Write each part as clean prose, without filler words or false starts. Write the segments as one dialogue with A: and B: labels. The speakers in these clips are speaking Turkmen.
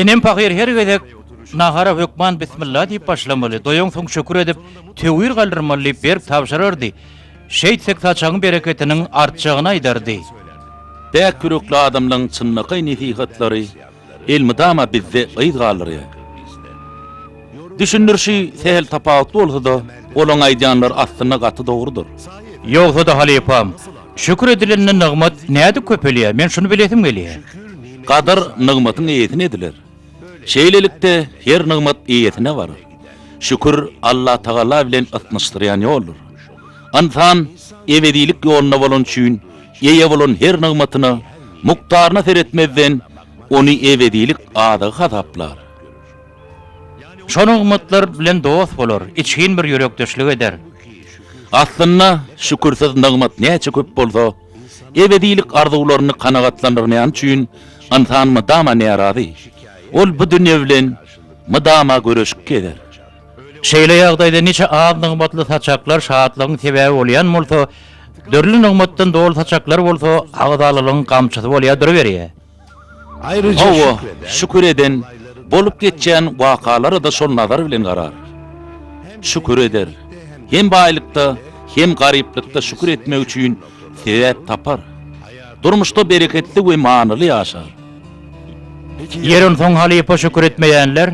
A: Enem pahyr her gezek nahara hökman Bismilla diýip başlamaly, doýaňsoň şükür edip, töwir galdyrmaly diýip berk tabşyrardy. Şeýtsek saçagyň bereketiniň artjagyny aýdardy.
B: Päk ýürekli adamlaň çynlakaý nesihatlary elmydama bizde yz galdyrýar. Düşündirişi sähel tapawutly bolsa-da, olaň aýdýanlary aslynda gaty dogrudyr.
A: Ýogsa-da halypam, şükür edilende nygmat nädip köpelýär, men şuny bilesim gelýär.
B: Gadyr nygmatyň eýesine ediler. Şeýlelikde, her nygmat eýesine barar. Şükür Allatagala bilen ysnyşdyrýan ýoldur. Ynsan ebedilik ýolunda bolany üçin, eýe bolan her nygmatyna, mukdaryna seretmezden, ony ebedilik azygy hasaplar.
A: Şo nygmatlar bilen dost bolar, içgin bir ýürekdeşlik eder.
B: Aslynda, şükürsiz nygmat näçe köp bolsa, ebedilik arzuwlaryny kanagatlandyrmaýany üçin ynsan mydama närazy. Ol bu dünýe bilen mydama göreşip gezer.
A: Şeýle ýagdaýda niçe az nygmatly saçaklar şatlygyň sebäbi bolýan bolsa, dürli nygmatdan doly saçaklar bolsa agzalalygyň gamçysy bolýar duruberýär.
B: Hawa, şükür eden, bolup geçýän wakalara-da şol nazar bilen garar. Şükür eder. Hem baýlykda, hem garyplykda şükür etmek üçin sebäp tapar. Durmuşda bereketli we manyly ýaşar.
A: Ýeri onsoň halypa şükür etmeýänler?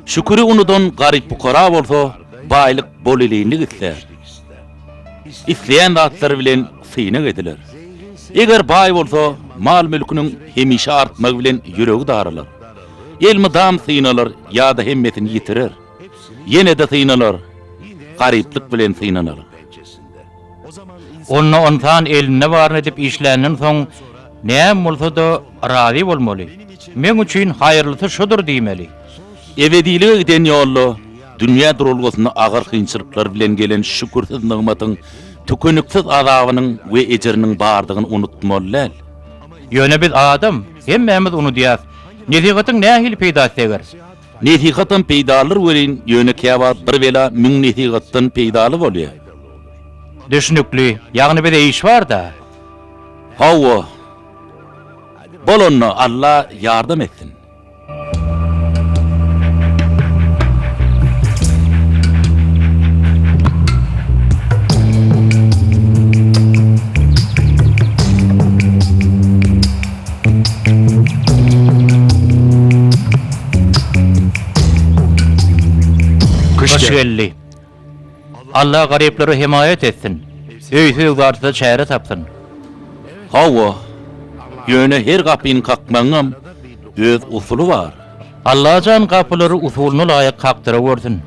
B: Şüküri unudan garyp-pukara bolsa baýlyk bolelinlik islär. Isleýän zatlary bilen synag ediler. Eger baý bolsa, mal-mülküniň hemişe artmagy bilen ýüregi daralar. Elmydam synalar ýa-da hemmesini ýitirer. Ýene-de synalar, garyplyk bilen synanar.
A: Onda ynsan elinde baryny edip işländen soň, näme bolsa-da razy bolmaly. Meň üçin haýyrlysy şudur diýmeli.
B: Ebedilige giden ýolda dünýä duralgasynda agyr kynçylyklar bilen gelen şükürsiz nygmatyň tükeniksiz azabynyň we ejiriniň bardygyny unutmaly däl.
A: Ýöne biz adam, hemmämiz unudýas. Nesihatyň nähili peýdasy deger?
B: Nesihatam peýdalydyr welin, ýöne käwagt bir bela müň nesihatdan peýdaly bolýar.
A: Düşnükli. Ýagny bize iş bar-da.
B: Hawa. Bolanda Alla ýardam etsin.
A: Gyş geldi. Allah garyplara hemaýat etsin. Öýsüz-öwzarsyza çäre tapsyn.
B: Hawa, ýöne her gapyny kakmagyňam öz usuly bar.
A: Allajan gapylary usulyna laýyk kakdyrawersin.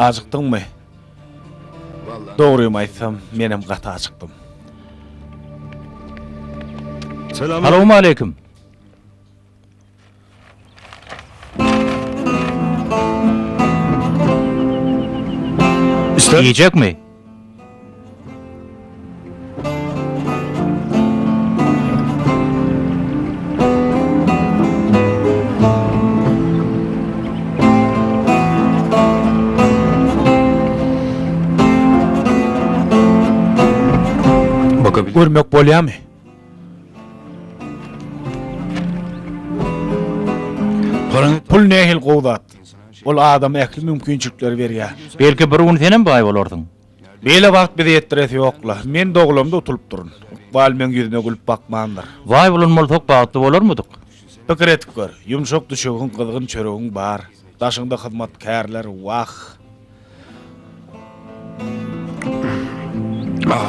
C: Ajykdyňmy? Dogrymy aýtsam, menem gaty ajykdym.
A: Salowmaleýkim. Iýjekmi?
C: Görmek bolýarmy? Pul nähili gowy zat. Ol adama ähli mümkinçilikleri berýär.
A: Belki bir gün senem baý bolarsyň.
C: Beýle wagt bize ýetdiresi ýok-la. Men doglamda utulypdyryn. Ykbal meň ýüzüme gülüp bakmandyr.
A: Baý bolan bolsak bagtly bolarmydyk?
C: Pikir edip gör, ýumşak düşegiň, gyzgyn çöregiň bar. Daşyňda hyzmatkärler, wah!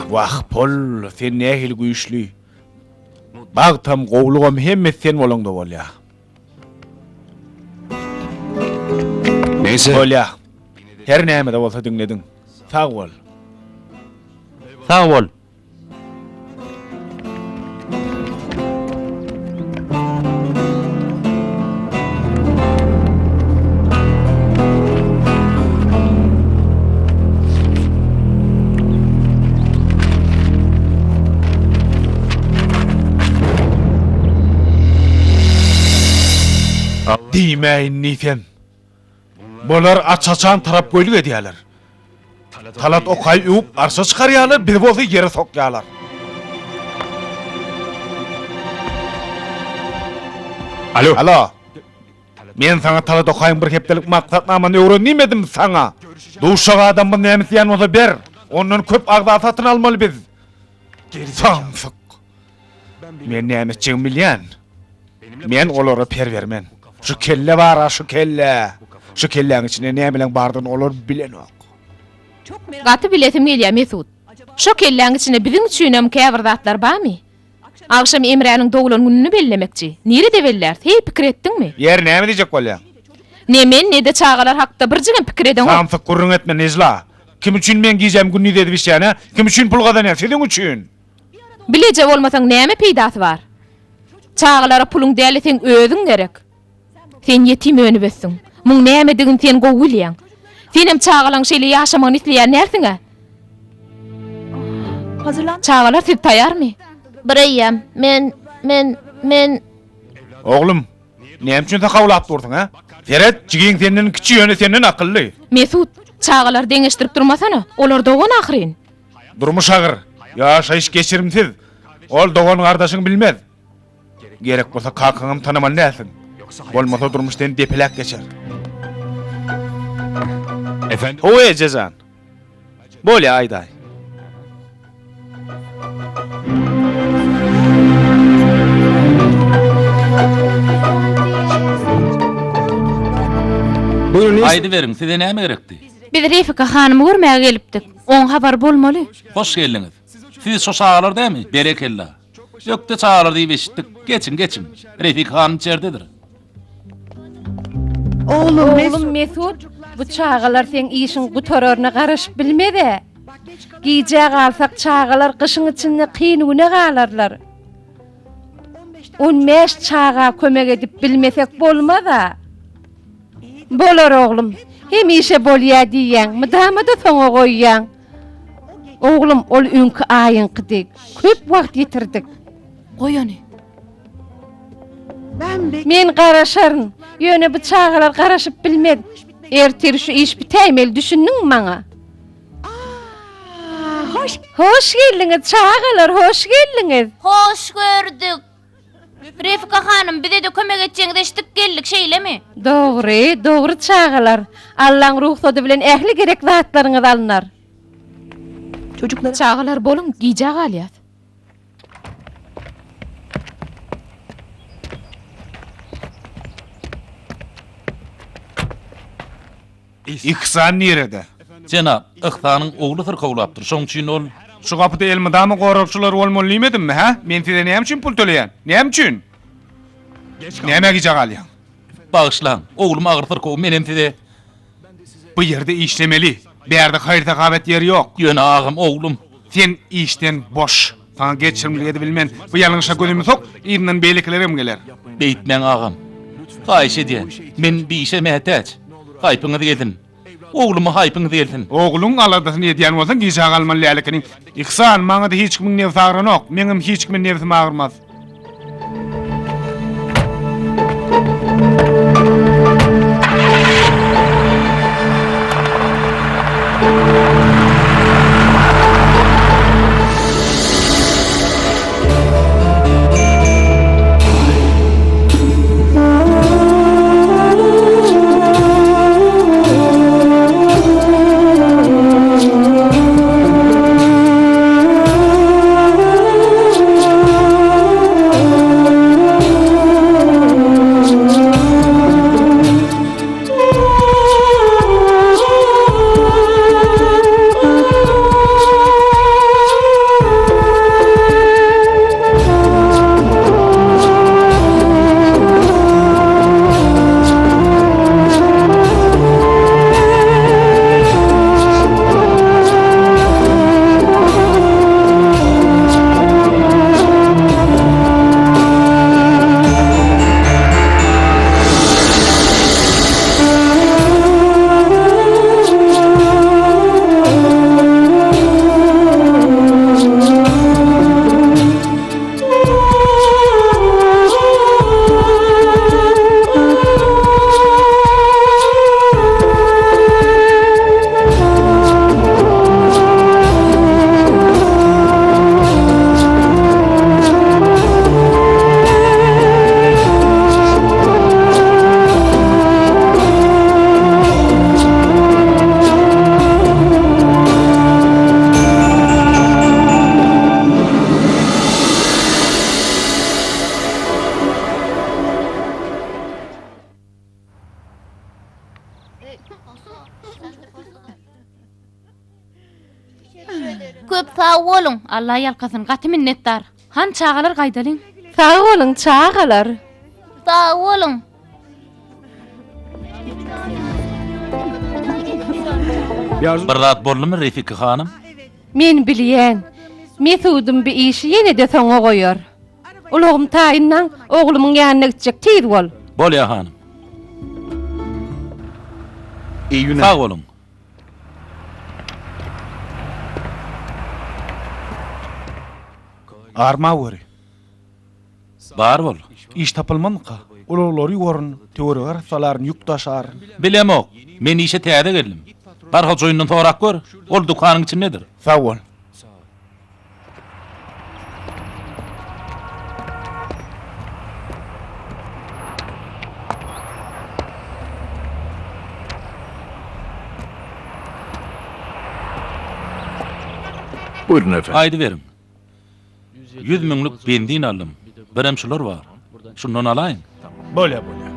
C: Wah, Pol, sen nähili güýçli. Bagtam, gowlugam hemmesi sen bolaňda bolýar.
D: Neýse.
C: Bolýar. Her näme-de bolsa diňlediň. Sag bol.
A: Sag bol.
C: Diýmäýin diýsem. Bular aç-açan tarapgöýlük edýärler. Talat Okaýy öwüp arşa çykarýarlar, bizi bolsa ýere sokýarlar.
D: Alo.
C: Alo. Men saňa Talat Okaýyň bir hepdelik maksatnamany öwren diýmedimmi saňa? Duşak adamymyz näme isleýän bolsa ber. Ondan köp agza satyn almaly biz. Samsyk. Men näme etjegimi bilýän. Men olara per bermen. Şu kelle bar-a, şu kelle. Şu kelläň içinde nämeleň bardygyny olar bilenok.
E: Gaty bilesim gelýär, Mesut. Şo kelläň içinde biziň üçinem käbir zatlar barmy? Agşam Emräniň doglan gününi bellemekçi. Nirede belläris, heý pikir etdiňmi?
C: Ýeri, näme diýjek bolýaň?
E: Ne men, ne-de çagalar hakda birjigem pikir edeňok.
C: Samsyk gürrüň etme, Nejla. Kim üçin men gijämi gündiz edip işleýän, hä? Kim üçin pul gazanýan? Siziň üçin!
E: Bileje bolmasaň näme peýdasy bar? Çagalara puluň däl-de seň özüň gerek. Sen ýetim önüp ösdüň. Muň nämedigini sen gowy bilýäň. Senem çagalaň şeýle ýaşamagyny isleýän dälsiň-ä? Çagalar siz taýarmy?
F: Bireýýäm. Men, men, men.
C: Oglum, näme üçin sakawlap dursuň, hä? Seret, jigiň senden kiçi, ýöne senden akylly.
E: Mesut, çagalary deňeşdirip durmasana. Olar dogan ahyryn.
C: Durmuş agyr, ýaşaýyş geçirimsiz. Ol dogan-gardaşyňy bilmez. Gerek bolsa kakaňam tanamaly dälsiň. Bolmasa durmuş seni depeläp geçer. Hawa eje jan. Bolýa aýdaý.
B: Aýdyberiň, size näme gerekdi?
G: Biz Refika hanymy görmäge gelipdik. Oň habary bolmaly.
B: Hoş geldiňiz. Siz şo çagalar dämi? Berekella. Ökde çagalar diýip eşitdik. Geçiň, geçiň. Refika hanym içerdedir.
H: Oglum Mesut, bu çagalar seň işiň gutararyna garaşyp bilmez-ä. Gijä galsak çagalar gyşyň içinde kyn güne galarlar. On bäş çaga kömek edip bilmesek bolmaz-a. Bolar oglum. Hemişe bolýa diýýäň, mydama-da soňa goýýaň. Oglum, ol öňki aýyňkydy. Köp wagt ýitirdik.
G: Goý ony.
H: Men garaşaryn. Ýöne bu çagalar garaşyp bilmez. Ertir şu iş bitäýmeli, düşündiňmi maňa? Hoş geldiňiz, çagalar, hoş geldiňiz.
F: Hoş gördük. Refika hanym, bize-de kömek etjegiňizi eşidip geldik, şeýlemi?
H: Dogry, dogry çagalar. Allaň rugsady bilen ähli gerek zatlaryňyz alnar.
E: Çagalar boluň, gijä galýas.
C: Yhsan nirede?
B: Jenap, Yhsanyň ogly syrkawlapdyr, şoň üçin ol.
C: Şu gapyda elmydama goragçylar bolmaly diýmedimmi, hä? Men size näme üçin pul töleýän? Näme üçin? Nämä gijä galýaň?
B: Bagyşlaň, oglum agyr syrkaw, menem size.
C: Bu ýerde işlemeli. Bärde haýyr-sahawat ýeri ýok.
B: Ýöne agam, oglum.
C: Sen işden boş. Saňa geçirimlik edibilmen. Bu ýalňyşa gözümi sok, yzyndan beýlekilerem geler.
B: Beýtmäň agam. Haýyş edýän. Men bir işe mätäç. Haýpyňyz gelsin. Ogluma haýpyňyz gelsin.
C: Ogluň aladasyny edýän bolsaň gijä galmaly däl ekeniň. Yhsan, maňa-da hiç kimiň nebsi agranok. Meňem hiç kime nebsim agyrmaz.
F: Sag boluň.
G: Alla ýalkasyn, gaty minnetdar. Hany çagalar gaýdalyň.
H: Sag boluň çagalar.
F: Sag boluň.
B: Bir zat boldumy Refika hanym?
H: Men bilýän. Mesudym bi işi ýene-de soňa goýar. Ulagym taýynlaň, oglumyň ýanyna gitjek, tiz bol.
B: Bolýa hanym. Sag boluň.
C: Armaweri.
B: Bar bol.
C: Iş tapylmazmyka? Ulaglary ýuwaryn, töweregi arassalaryn, ýük daşaryn.
B: Bilemok. Men işe täze geldim. Bar hojaýyndan sorap gör. Ol dükanyň içindedir.
C: Sag bol.
D: Buyurun efendim.
B: Aýdyberiň. 100 müňlük benzin aldym. Birem şular bar. Şundan alaýyň.
C: Bolýa, bolýa.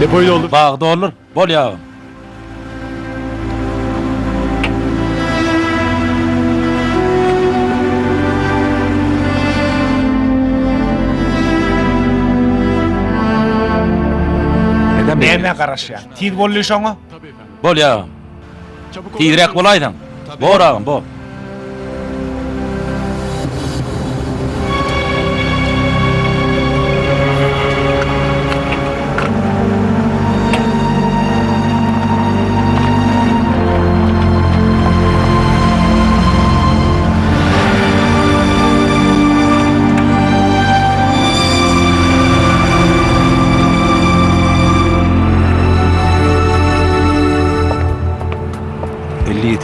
D: Depoyu doldur.
B: Bagy doldur. Bolýa agam.
C: Nämä garaşýaň? Tiz bolly şoňa.
B: Bolýa agam. Tizräk bolaýsaň. Bor agam, bor.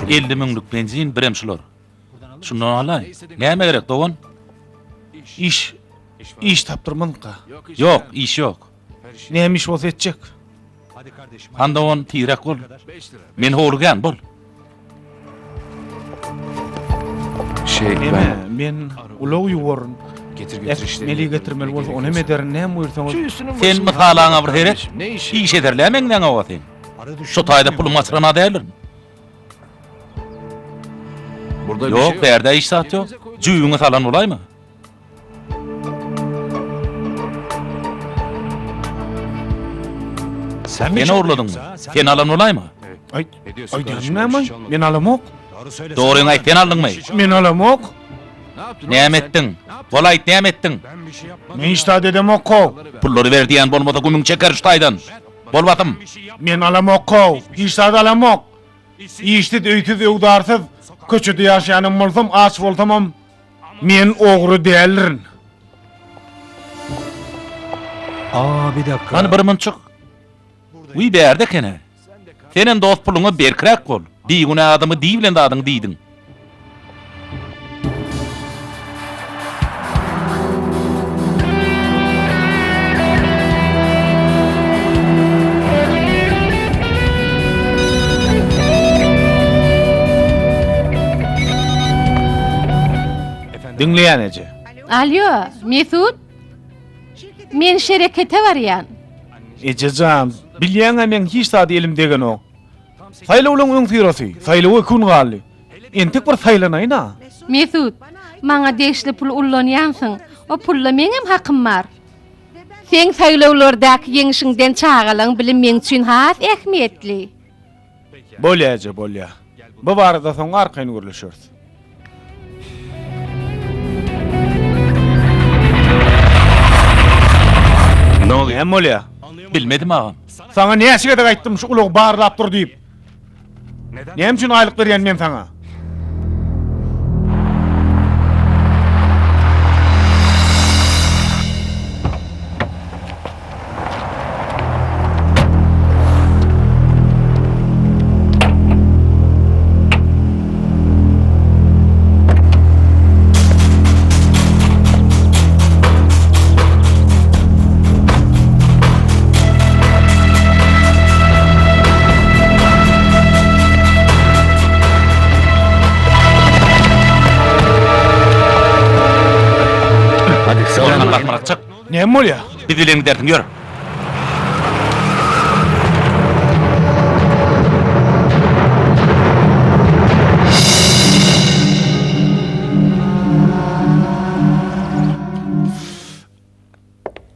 B: 50 müňlük benzin birem şular. Şundan alaý. Näme gerek dogan?
C: Iş iş tapdyrmanka.
B: Ýok, iş ýok.
C: Näme iş bolsa etjek.
B: Han dogan tizräk bol. Men howlugýan, bol.
D: Şey
C: Neme,
D: ben
C: men ulag ýuwaryn.
D: getir getir işlerini.
C: Meli getirmeli bolsa ony hem ederin, näme buýursaňyz.
B: Sen mysalaňa bir seret. Iş ederler meňzeň owa sen. Şu taýda puluň gaçyran-a däldirin.
D: Burada bir
B: Ýok,
D: şey yok.
B: bärde iş zat ýok. Jübüňe salan bolaýma.
D: Sen mi
B: Sen
D: çaldın
B: ogurladyňmy?
D: yoksa?
B: Sen alan bolaýma.
C: Aý,
D: Ne diyorsun
C: aý
D: kardeşim,
C: diýen
D: öyle
C: näme?
D: şey çalmadım.
C: Men alamok.
B: Dogryňy aýt, sen aldyňmy?
C: Men alamok.
D: Ne yaptın oğlum
B: Näme
D: sen?
B: etdiň? Bol aýt, näme etdiň?
D: Ben bir şey yapmadım.
C: Men hiç zat edemok how.
B: Pullary ber diýen bolmasa gümüň çeker şu taýdan. Bol basym.
C: Men alamok how. Hiç zat alamok. Işsiz, öýsüz, öwdarsyz, köçede ýaşaýanam bolsam, aç bolsamam, men ogry däldirin.
I: Aa bir dakika.
B: Hany bir munçuk. Wiý bärde eken-ä. Senem dost puluňa berkräk bol. Bigünä adamy diý bilen zadyňy diýdiň.
C: Diňleýän eje.
H: Alýo, Mesut. Men şerekete barýan.
C: Eje jan, bilýäň-ä meň hiç zady elim degenok. Saýlawlaň öňüsyrasy, saýlawa iki gün galdy. Entek bir saýlanaýyn-a.
H: Mesut, maňa degişli pul ullanýansyň. O pulda meňem hakym bar. Seň saýlawlardaky ýeňşiňden çagalaň bilim meň üçin has ähmiýetli.
C: Bolýa eje, bolýa. Bu barada soň arkaýyn gürleşeris. Näme bolýa?
B: Bilmedim agam.
C: Saňa näçe gezek aýtdym şu ulagy barlap dur diýip. Näme üçin aýlyk berýän men saňa? Näme bolýar?
B: Biz bilen gidersiň, ýör.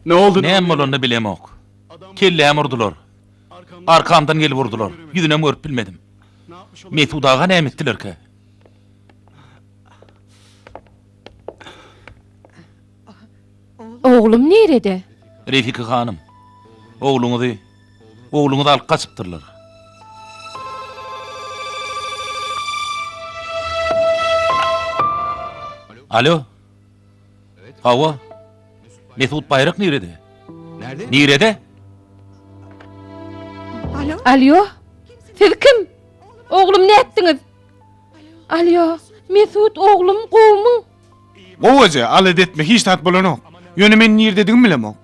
D: Ne oldu?
B: Näme bolanyny bilemok. Kelläme urdular. Arkamdan gelip urdular. Ýüzünem görüp bilmedim. Mesut aga näme etdilerkä?
E: Oglum nirede?
B: Refika hanym, ogluňyzy, ogluňyzy alyp gaçypdyrlar. Alo. Hawa. Mesut Baýrak nirede? Nirede?
H: Alýo. Siz kim? Oglum nätdiňiz? Alýo, Mesut oglum gowumyň?
C: Gowy eje, alada etme, hiç zat bolanok. Ýöne men nirdedigimi bilemok.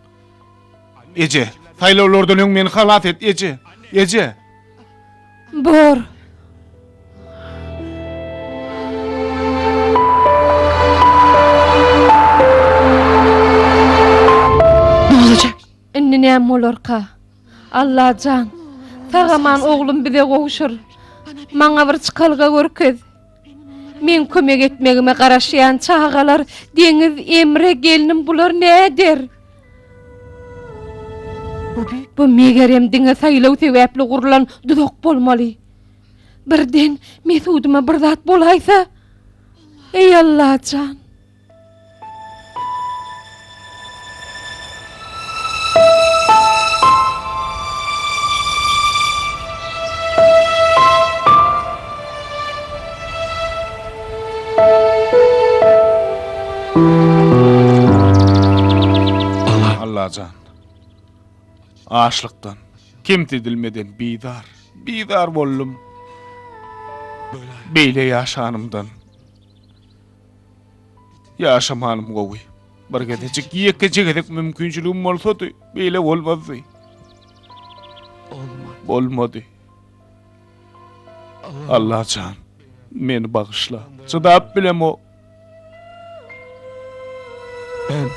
C: Eje, saýlawlardan öň meni halas et, eje. Eje.
H: Bor. Indi näme bolarka? Allajan, sag-aman oglum bize gowşur. Maňa bir çykalga görkez. Meň kömek etmegime garaşýan çagalar, Deňiz, Emre, gelnim bular näder? Bu megerem diňe saýlaw sebäpli gurlan duzak bolmaly. Birden Mesudyma bir zat bolaýsa? Eý Allajan!
C: Allajan. Açlykdan, kemsidilmeden bizar, bizar boldum. Beýle ýaşanymdan. Ýaşamanym gowy. Bir gezejik, ýekeje gezek mümkinçiligim bolsady, beýle bolmazdy. Bolmady. Allajan, meni bagyşla. Çydap bilemok.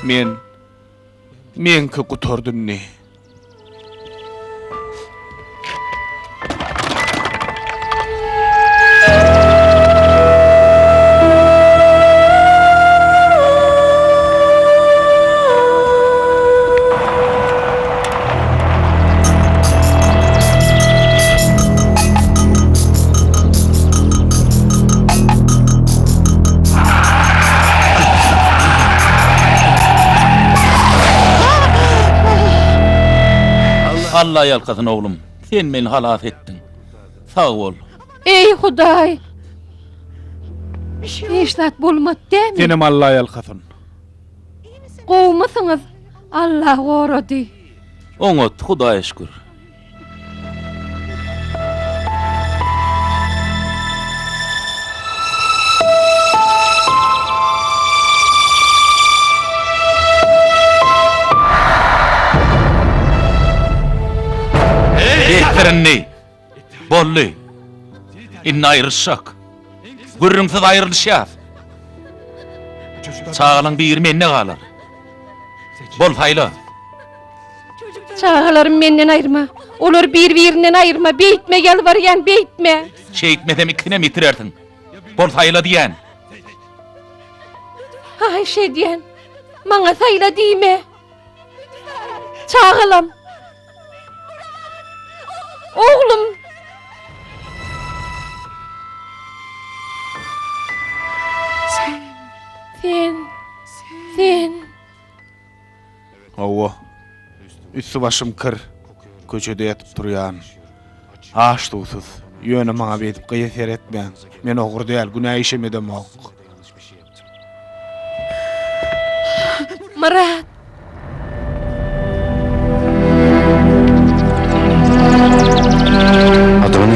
C: Men Meňki gutardy indi.
B: Alla ýalkasyn oglum, sen meni halas etdiň. Sag bol.
H: Eý Hudaý! Hiç zat bolmady dämi?
C: Senem Alla ýalkasyn.
H: Gowumysyňyz? Alla gorady.
B: Oňat, Hudaýa şükür. Besdir indi. Boldy. Indi aýrylyşjak. Gürrüňsiz aýrylyşýas. Çagalaň biri mende galar. Bol saýla.
H: Çagalarymy menden aýyrma. Olary bir-birinden aýyrma. Beýtme, ýalbarýan, beýtme.
B: Şeýtmesem ikisinem ýitirersiň. Bol saýla diýýän.
H: Haýyş edýän. Maňa saýla diýme. Çagalam. Oglum. Sen. Sen.
C: Hawa. Üsti-başym kir. Köçede ýatyp turýan. Aç-suwsuz. Ýöne maňa beýdip gyýa seretmäň. Men ogry däl, günä işem edemok.
H: Myrat!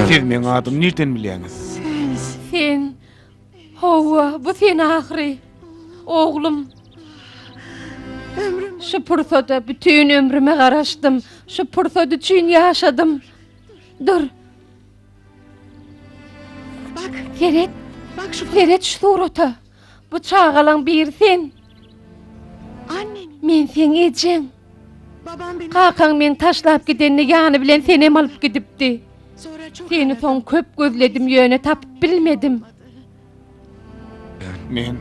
C: Siz meň adymy nirden bilýäňiz?
H: Sen. Hawa, bu sen ahyry. Oglum. Şu pursada bütin ömrüme garaşdym. Şu pursat üçin ýaşadym. Dur. Seret. Seret şu surata. Bu çagalaň biri sen. Men seň ejeň. Kakaň meni taşlap gidende ýany bilen senem alyp gidipdi. Seni soň köp gözledim ýöne tapyp bilmedim.
C: Men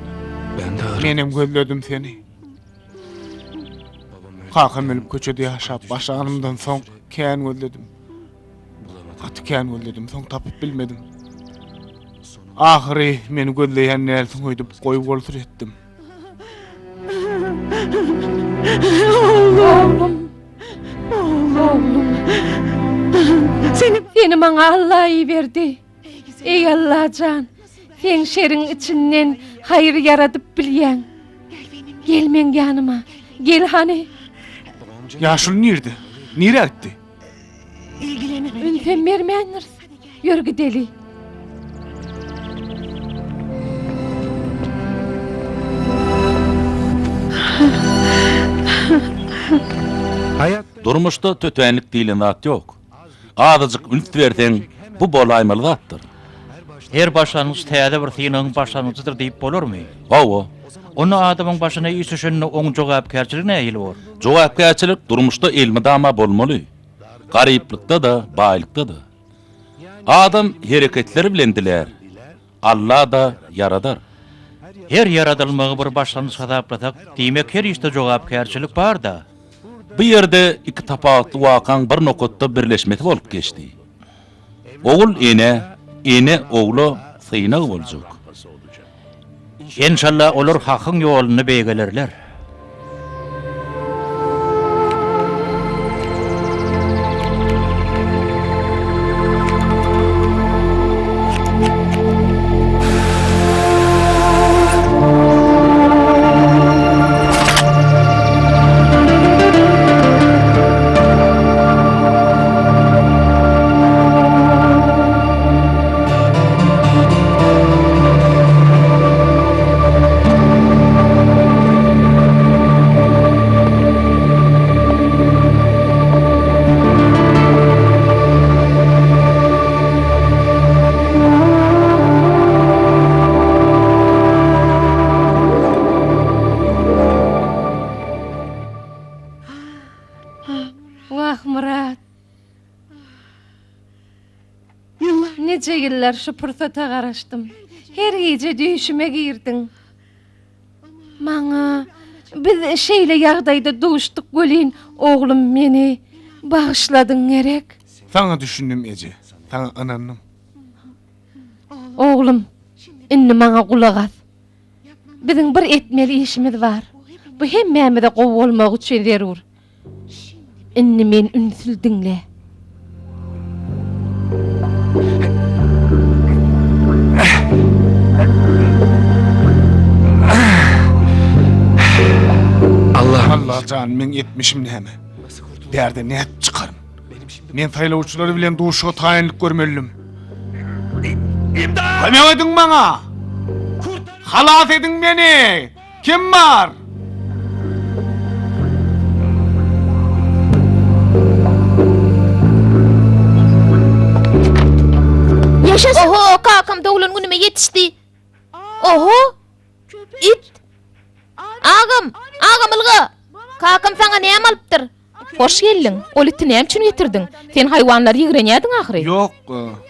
C: Menem gözledim seni. Kakam ölüp köçede ýaşap başlanymdan soň kän gözledim. Gaty kän gözledim, soň tapyp bilmedim. Ahyry meni gözleýän dälsiň öýdüp goýup bolsun etdim.
H: Oglum. Oglum. Seni maňa Alla iberdi. Eý Allajan, seň şeriň içinden haýyr ýaradyp bilýäň. Gel meň ýanyma. Gel hany.
C: Ýaşuly nirde? Nirä gitdi?
H: Ünsem bermändiris. Ýör gideli.
B: Durmuşda tötänlik diýlen zat ýok. Azajyk üns berseň, bu bolaýmaly zatdyr.
A: Her başlangyç täze bir synagyň başlangyjydyr diýip bolarmy?
B: Hawa.
A: Onda adamyň başyna iş düşende oň jogapkärçiligi nähili bor?
B: Jogapkärçilik durmuşda elmydama bolmaly. Garyplykda-da, baýlykda-da. Adam hereketleri bilen dilär, Alla-da ýaradar.
A: Her ýaradylmagy bir başlangyç hasaplasak, diýmek her işde jogapkärçilik bar-da.
B: Bu ýerde iki tapawutly wakaň bir nokatda birleşmesi bolup geçdi. Ogul enä, ene ogla synag boljak.
A: Enşalla olar Hakyň ýolunda beýgelerler.
H: Wah, Myrat. Nije ýyllar şu pursata garaşdym. Her gije düýşüme girdiň. Maňa biz şeýle ýagdaýda duşduk welin, oglum meni bagyşladyň gerek?
C: Saňa düşündim eje, saňa ynandym.
H: Oglum, indi maňa gulak as. Biziň bir etmeli işimiz bar. Bu hemmämize gowy bolmagy üçin zerur. Indi meni ünsli diňle.
C: Allajan meň etmişim näme? Bärde nädip çykaryn? Men saýlawçylar bilen duşuşyga taýynlyk görmelidim. Kömek ediň maňa! Halas ediň meni! Kim bar?
F: Oho, kakam doglan günüme ýetişdi. Oho! It! Agam! Agam ylga! Kakam saňa näme alypdyr?
E: Hoş geldiň. Ol iti näme üçin getirdiň? Sen haýwanlary ýigrenýärdiň ahyry.
C: Ýok,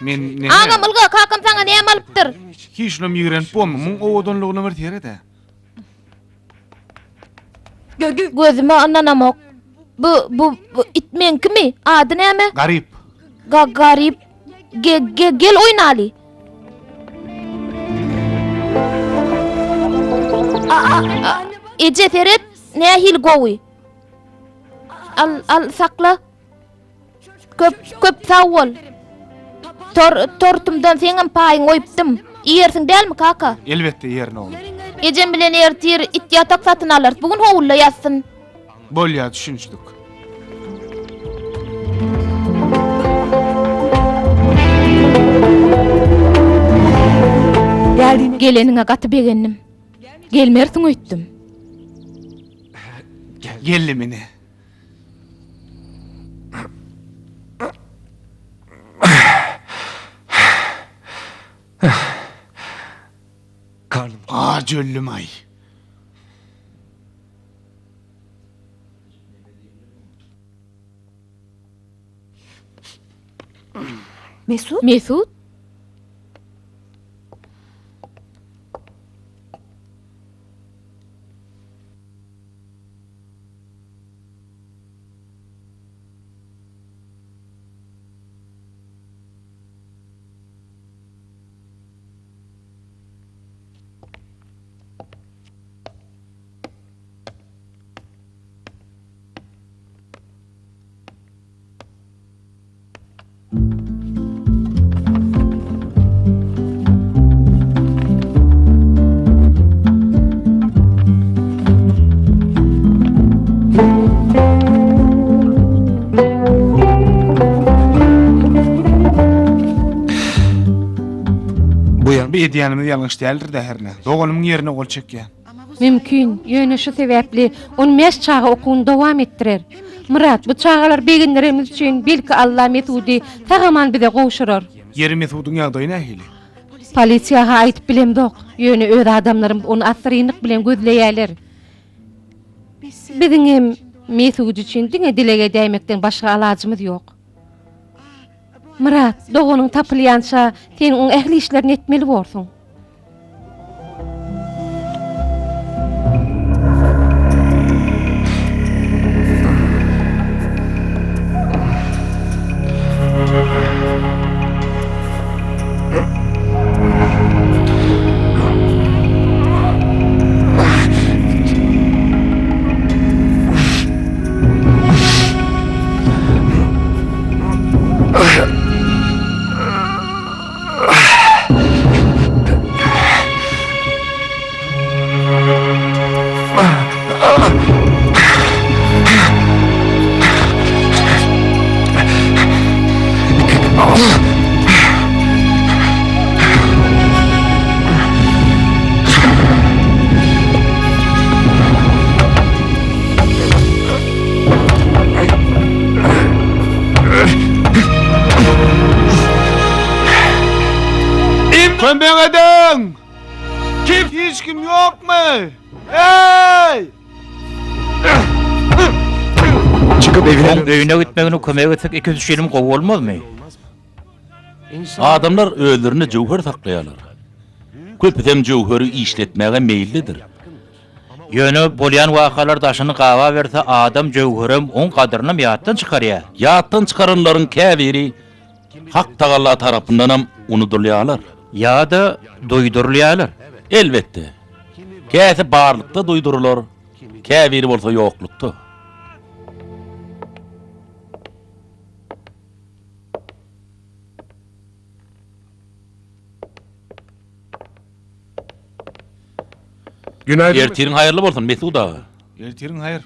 C: men näme?
F: Agam ylga, kakam saňa näme alypdyr?
C: Hiç şunam ýigrenip bolma, muň owadanlygyna bir seret-ä.
F: Gözüme ynanamok. Bu, bu, bu it meňkimi? Ady näme?
C: Garyp.
F: Ga, garyp. Ge, ge, gel oýnaly. A, a, a, eje seret, nähili gowy. Al, al, sakla. Köp, köp sag bol. Tor, tortumdan seňem paýyňy goýupdym. Iýersiň dälmi, kaka?
C: Elbetde iýerin, oglum.
F: Ejem bilen ertir it ýatak satyn alarys. Bu gün howluda ýatsyn.
C: Bolýar, düşünişdik.
E: Geleniňe gaty begendim. Gelmersiň öýtdüm.
C: Geldim ine. Aç öldüm-aý.
E: Mesut? Mesut?
C: Bu edýänimiz ýalňyş däldir-dä hernä. Doganymyň ýerine gol çekýän.
H: Mümkin, ýöne şu sebäpli on bäş çaga okuwyny dowam etdirer. Myrat, bu çagalary begendiremiz üçin belki Alla Mesudy sag-aman bize gowşurar.
C: Ýeri Mesudyň ýagdaýy nähili?
H: Polisiýa-ha aýdyp bilemzok, ýöne öz adamlarymyz ony assyrynlyk bilen gözleýärler. Biziňem Mesut üçin diňe dileg edäýmekden başga alajymyz ýok. Myrat, doganyň tapylýança sen oň ähli işlerini etmeli borsuň.
C: Kömek ediň! Kim? Hiç kim ýokmy? Eý!
I: Çykyp evine
A: Oň öýüne gitmegine kömek etsek ikisi üçinem gowy bolmazmy?
B: Adamlar özlerinde jöwher saklaýarlar. Köpüsem jöwheri işletmäge meýillidir.
A: Ýöne bolýan wakalar daşyny gababerse adam jöwherem, oň gadyrynam ýatdan çykarýar.
B: Ýatdan çykaranlaryň käbiri Hak Tagalla tarapyndanam unudylýarlar.
A: Ýa-da duýdurylýarlar.
B: Elbetde. Käsi barlykda duýdurylar, käbiri bolsa ýoklukda.
J: Günaydın.
B: Ertiriň haýyrly bolsun, Mesut aga.
C: Ertiriň haýyr.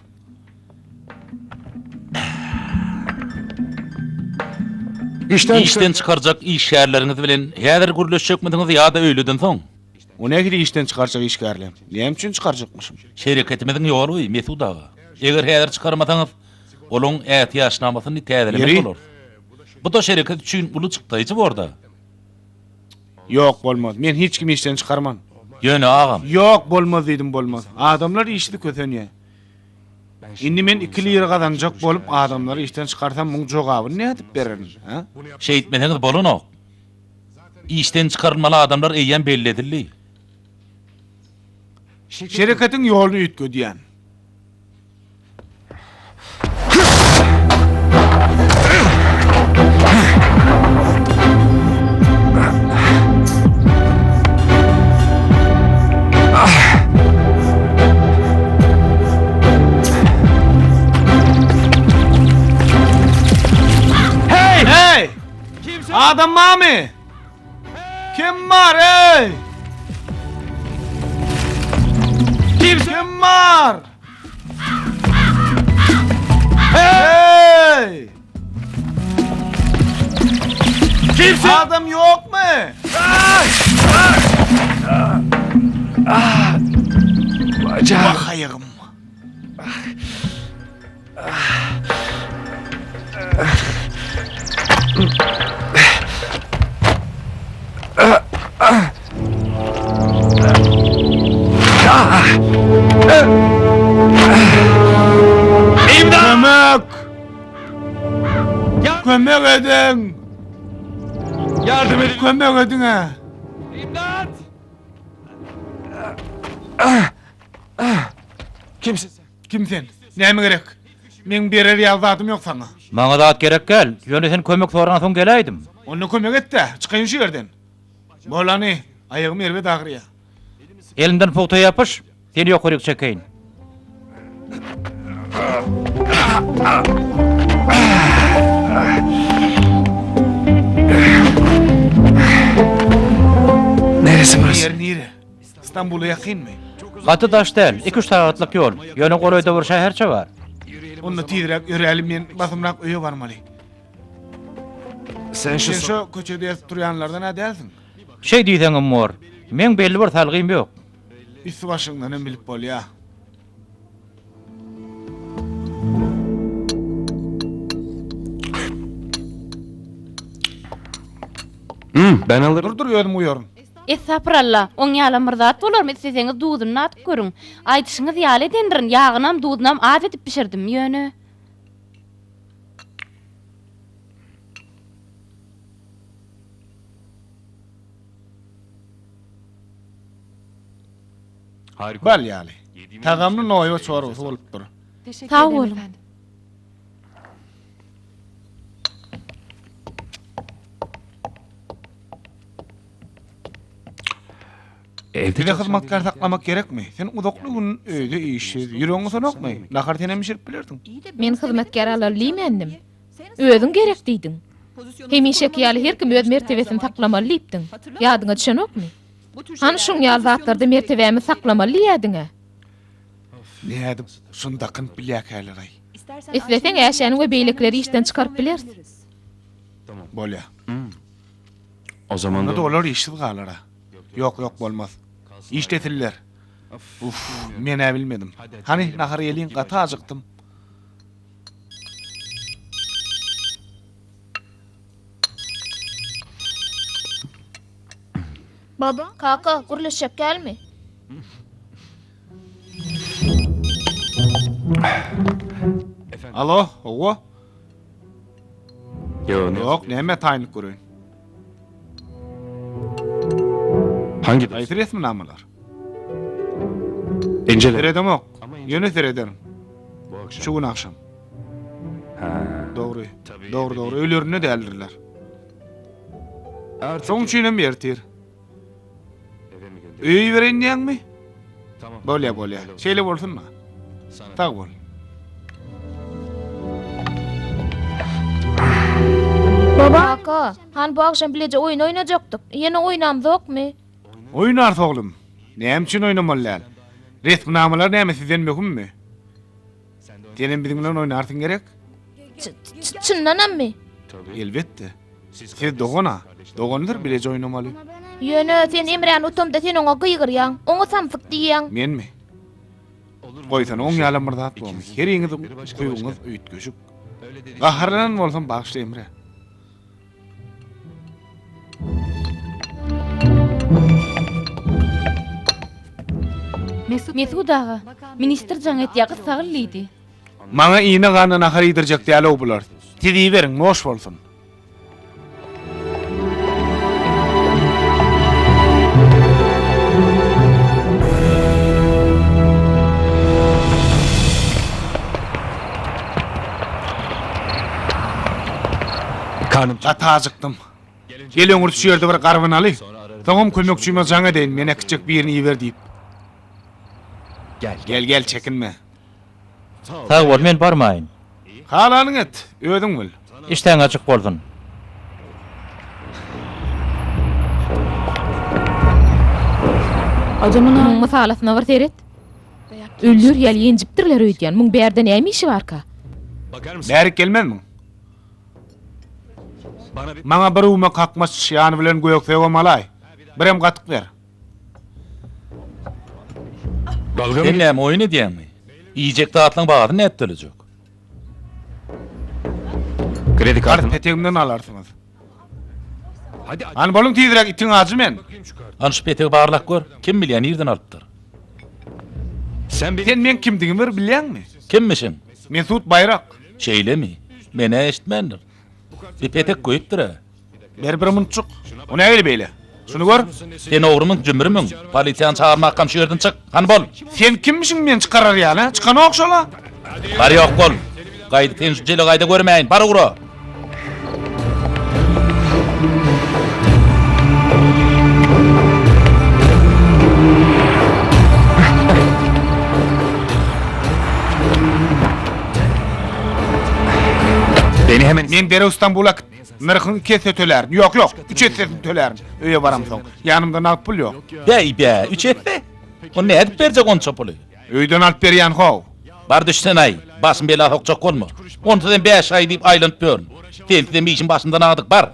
J: İşten,
B: Işden çykarjak işgärleriňiz bilen häzir gürleşjekmisiňiz ýa-da öýleden soň?
C: O nähili işden çykarjak işgärlem? Näme üçin çykarjakmyşym?
B: Şereketimiziň ýoly, Mesut aga. Eger häzir çykarmasaňyz, olaň ätiýaçnamasyny täzelemek
C: Ýeri?
B: bolar. Bu-da şereket üçin uly çykdaýjy bor-da.
C: Ýok, bolmaz. Men hiç kimi işden çykarman.
B: Ýöne agam.
C: Ýok, bolmaz diýdim, bolmaz. Adamlar işsiz kösenýär. Indi men iki lira gazanjak bolup adamlary işden çykarsam muň jogabyny nädip bererin, hä?
B: Şeýtmeseňiz bolanok. Işden çykarylmaly adamlar eýýäm belli edildi.
C: Şereketiň ýoluny üýtgedýän. Hey! Hey! Adam barmy? Kim bar ey? Kim Kim bar? Hey! Kimse Adam yok mu?
J: Bacağım.
C: Bak ayağım. Kömek! Kömek ediň!
J: Ýardam ediň!
C: Kömek ediň-ä!
J: Imdat! Kimsin sen?
C: Kim sen? Näme gerek? Meň berer ýaly zadym ýok saňa.
A: Maňa zat gerek däl, ýöne sen kömek soransoň geläýdim.
C: Onda kömek et-dä, çykaýyn şu ýerden. Bol hany, aýagym erbet agyrýar.
A: Elimden pugta ýapyş, seni ýokaryk çekeýin.
J: Neresi
C: Bu
J: burası?
C: ýer nire? Stambula ýakynmy?
A: Gaty daş däl, iki-üç sagatlyk ýol. Ýöne golaýda bir şäherçe bar.
C: Onda tizräk ýöräli, men basymrak öýe barmaly.
J: Sen şu
C: Sen şo köçede ýatyp durýanlardan-a dälsiň?
A: Şeý diýseňem bor. Meň belli bir salgym ýok.
C: Üsti-başyňdan hem bilip bolýa.
J: Hmm, ben alırım.
C: Dur, dur, özüm guýaryn.
G: Estapyralla, oň ýalam bir zat bolarmy, isleseňiz duzuny dadyp görüň. Aýdyşyňyz ýaly edendirin, ýagynam, duzunam az edip bişirdim, ýöne.
C: Bal ýaly. Tagamly noýba çorbasy bolupdyr.
G: Sag boluň.
C: Bize hyzmatkär saklamak gerekmi? Sen uzakly gün öýde işsiz, ýüregiň gysanokmy? Nahar senem bişirip bilersiň.
E: Men hyzmatkär alaly diýmändim. Özüň gerek diýdiň. Hemişeki ýaly her kim öz mertebesini saklamaly diýipdiň. Ýadyňa düşenokmy? Hany şuň ýaly zatlarda mertebämi saklamaly diýýädiň-ä.
C: Nädip şuny dakynyp bilýäkäler-aý?
E: Isleseň Äşäni we beýlekileri işden çykaryp bileris.
C: Bolýa.
J: O zaman
C: Onda-da olar işsiz galar-a. Ýok, ýok, bolmaz. Işlesinler. Uf, men-ä bilmedim. Hany, nahar iýeliň, gaty ajykdym.
F: Baba. Kaka, gürleşjek dälmi?
C: Alo, hawa.
J: Ýok,
C: Ýok, näme taýynlyk göreýin?
J: Hangi
C: Haýsy resminamalar?
J: Incele.
C: Seredemok. Ýöne serederin. Şu gün agşam.
J: Ha.
C: Dogry. Dogry, dogry. Öýlerinde däldirler. Şoň üçinem ertir. Öýe ibereýin diýýäňmi? Bolýa, bolýa. Şeýle bolsun-da. Sag bol.
F: Baba. Kaka, han bu agşam bileje oýun oýnajakdyk. Ýene oýnamzokmy?
C: Oýnarys oglum. Näme üçin oýnamaly däl? Resminamalar näme sizden möhümmi? Senem biziň bilen oýnarsyň gerek?
F: Çyndanammy?
C: Elbetde. Siz dogan-a. Doganlar bileje oýnamaly.
F: Ýöne sen Emräni utamda sen oňa gygyrýaň. Oňa samsyk diýýäň.
C: Menmi? Goýsana oň ýalam bir zat bormy? Heriňiziň ukybyňyz üýtgeşik. Gaharlanan bolsam bagyşla Emre.
G: Mesut aga, ministr jaň etýä, gyssagyl diýdi.
C: Maňa iýne gana nahar iýdirjek däl-ow bular. Siz iýiberiň, noş bolsun. Gaty ajykdym. Gel öňürti şu ýerde bir garbynaly. Soňam kömekçime jaň edeýin, meni äkitjek birini iber diýip. Gel, gel, çekinme.
A: Sag bol, men barmaýyn.
C: Halanyňy et, özüň bil.
A: Işdäň açyk bolsun.
E: Muň mysalasyna bir seret. Öldür ýaly ýenjipdirler öýdýän. Muň bärde näme işi barka?
C: Bärik gelmezmiň? Maňa bir üwme kakmaç ýany bilen gök sögem alaý. Birem gatyk ber.
B: Sen näme oýun edýäňmi? Iýjek zatlaň bahasyny nädip tölejek?
J: Kredi
C: Karz
J: kartym.
C: petegimden alarsyňyz. Hany boluň tizräk itiň ajy men.
B: Hany şu petegi barlap gör. Kim bilýär nirden alypdyr?
J: Sen benim
C: Sen meň kimdigimi bir bilýäňmi?
B: Kimmişiň?
C: Mesut Baýrak.
B: Şeýlemi? Men-ä eşitmändir. Bir petek goýupdyr-a.
C: Ber bir munçuk. O nähili beýle? Şuny gör.
B: Sen ogrumyň, jümrümiň? Polisiýany çagyrmakam şu ýerden çyk. Hany bol.
C: Sen kimmişiň meni çykarar ýaly, hä? Çykanok şol-a.
B: Bar ýok bol. Gaýdyp seni şu jelegaýda görmäýin. Bar ugra.
J: Beni hemen
C: Men derew Stambula Nyrhyň iki esse tölärin. Ýok, ýok, üç essesini tölärin. Öýe baramsoň. Ýanymda nagt pul ýok.
B: Bäý-bä, üç esse? Ony nädip berjek onça puly?
C: Öýden alyp berýän how.
B: Bar düşsen-aý, başym bela sokjak bolma. Onsuz hem bäş aý diýip aýlanyp ýörün. Sensizem işim başymdan agdyk, bar.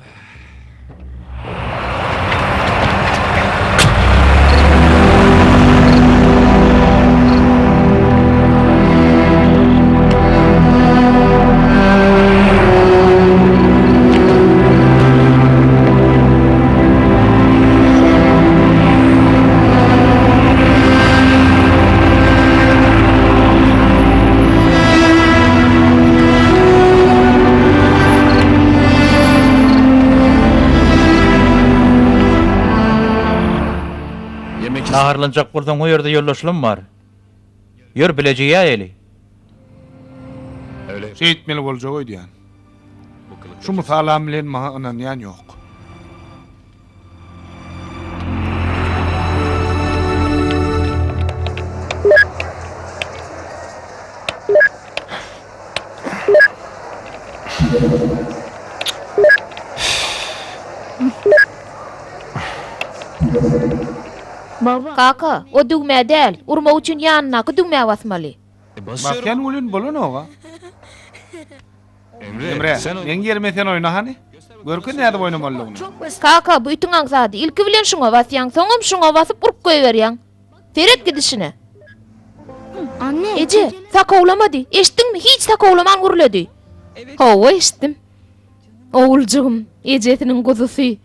A: Naharlanjak bolsaň o ýerde ýoldaşlam bar. Ýör bileje iýäýeli.
C: Şeýtmeli boljak öýdýän. Şu mysalam bilen maňa ynanýan ýok.
F: Kaka, o düwmä däl, urmak üçin ýanyndaky düwmä basmaly.
C: Basýan welin bolanok-a. Emre, meň ýerime sen oýna hany. Görkez nädip oýnamalydygyny.
F: Kaka, bu itiň aňsady. Ilki bilen şuňa basýaň, soňam şuňa basyp urup goýberýäň. Seret gidişine. Eje, sakawlamady. Eşitdiňmi? Hiç sakawlaman gürledi. Hawa, eşitdim. Oguljygym, ejesiniň guzusy.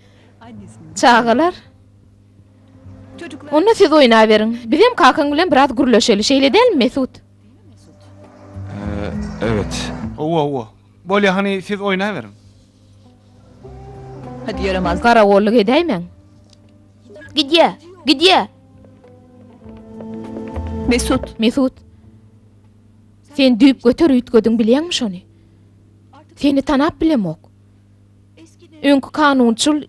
F: Çagalar. Onda siz oýnaberiň. Bizem kakaň bilen biraz gürleşeli, şeýle dälmi, Mesut?
J: Evet.
C: Hawa, hawa. Bolýa, hany siz oýnaberiň.
E: Garagolluk edäýmäň.
F: Gidýä, gidýä.
E: Mesut. Mesut. Sen düýpgöter üýtgediň bilýäňmi şony? Seni tanap bilemok. Öňki kanunçyl,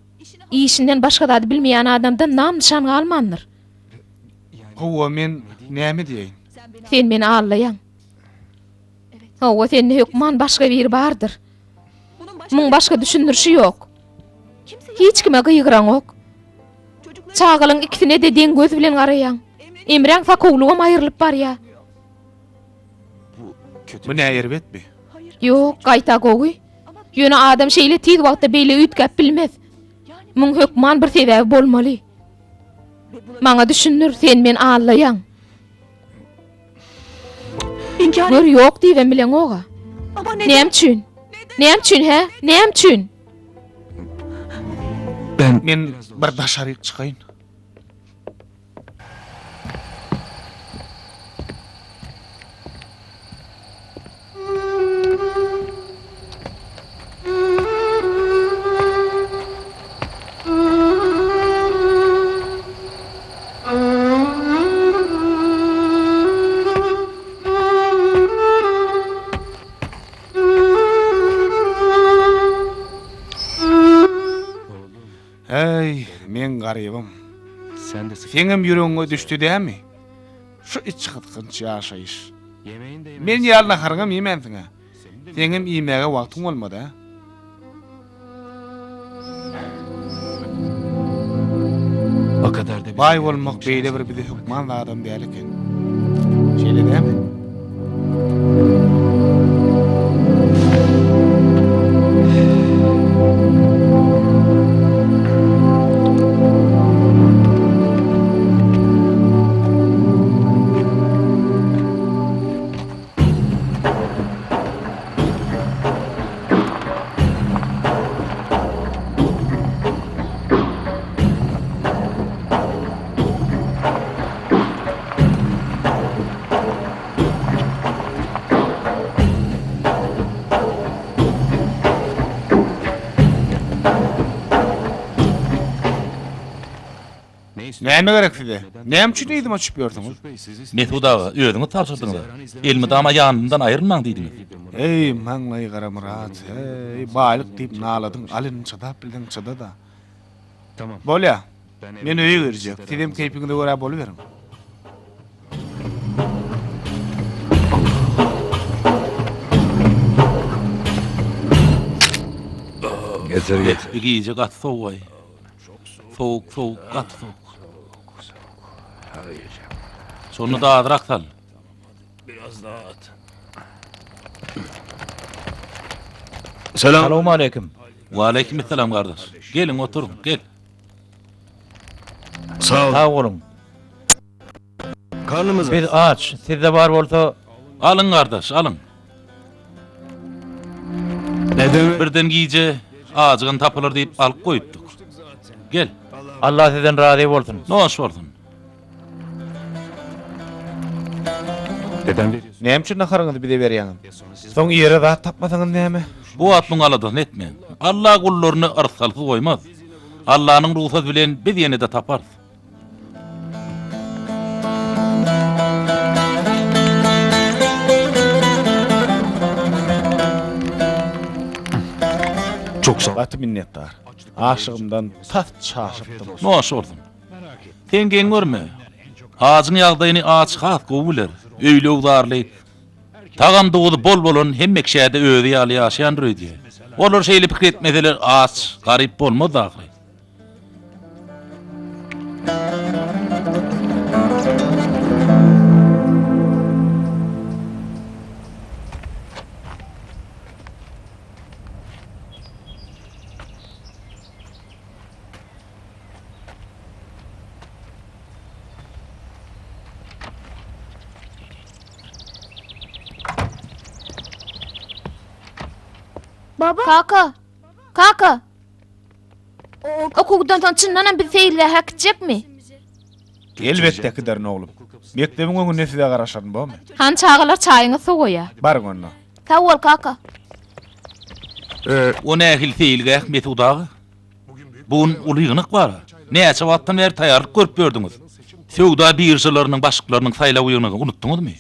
E: işinden başga zady bilmeýän adamdan nam-nyşan galmandyr.
C: Hawa, men näme diýeýin?
E: Sen meni aldaýaň. Hawa, sende hökman başga biri bardyr. Muň başga düşündirişi ýok. Hiç kime gygyraňok. Çagalaň ikisine-de deň göz bilen garaýaň. Emräň sakawlygam aýrylyp barýa.
C: Bu nä erbetmi?
E: Ýok, gaýta gowy. Ýöne adam şeýle tiz wagtda beýle üýtgäp bilmez. Muň hökman bir sebäbi bolmaly. Maňa düşündir, sen meni aldaýaň.
F: Gör
E: ýok diýibem bileňog-a. Näme üçin? Näme üçin, hä? Näme üçin?
C: Men bir daşaryk çykaýyn. Äý, meň garybym. Seňem ýüregiňe düşdi dämi? Şu içgysgynç ýaşaýyş. Men ýaly naharyňam iýmänsiň-ä. Seňem iýmäge wagtyň bolmady-a. Baý bolmak beýle bir bize hökman zadam däl eken. Şeýle dälmi? Näme gerek size? Näme üçin yzyma düşüp ýörsüňiz?
B: Mesut aga, özüňiz tabşyrdyňyz-a. Elmydama ýanymdan aýrylmaň diýdiňiz.
C: Eý, maňlaýy gara Myrat, eý, baýlyk diýip naladyň, al indi çydap bilseň çyda-da. Bolýa. Men öýe girjek. Sizem keýpiňize görä boluberiň.
I: Getir getir.
B: Bu gije gaty sowugaý. Sowuk, sowuk, gaty sowuk. Şonda-da azrak sal.
I: Selam.
A: Salowmaleýkim.
B: Waleýkim essalam gardaş. Geliň oturyň, gel.
I: Sag ol.
A: Sag boluň.
I: Karnymyz
A: Biz aç, sizde bar bolsa.
B: Alyň gardaş, alyň.
I: Neden?
B: Birden gije ajygan tapylar diýip alyp goýupdyk. Gel.
A: Allah sizden razy bolsun.
B: Noş bolsun.
I: Neden veriyorsun?
C: Näme üçin naharyňyzy bize berýäňiz? Soň iýere zat tapmasaňyz näme?
B: Bu wagt muň aladasyny etmäň. Allah gullaryny yrsgalsyz goýmaz. Allanyň rugsady bilen biz ýene-de taparys.
I: Çok sağ ol.
C: Gaty minnetdar. Açlygymdan tas çaşypdym.
B: Noş bolsun. Sen geň görme. Ajyň ýagdaýyny aç has gowy biler. Öýli-öwzarly, tagam-duzy bol bolan hemme kişä-de özi ýaly ýaşaýandyr öýdýär. Olar şeýle pikir etmeseler aç, garyp bolmazdy ahyry.
F: Kaka! Kaka! Okuwdan soň çyndanam bizi seýilgähe äkitjekmi?
C: Elbetde äkiderin oglum. Mekdebiň öňünde size garaşaryn, bormy?
E: Hany çagalar çaýyňyz sowaýar.
C: Baryň onda.
F: Sag bol kaka.
B: O nähili seýilgäh, Mesut aga? Bu gün uly ýygnak bar-a. Näçe wagtdan bäri taýýarlyk görüp ýördüňiz? Söwda biržalarynyň başlyklarynyň saýlaw ýygnagy unutdyňyzmy?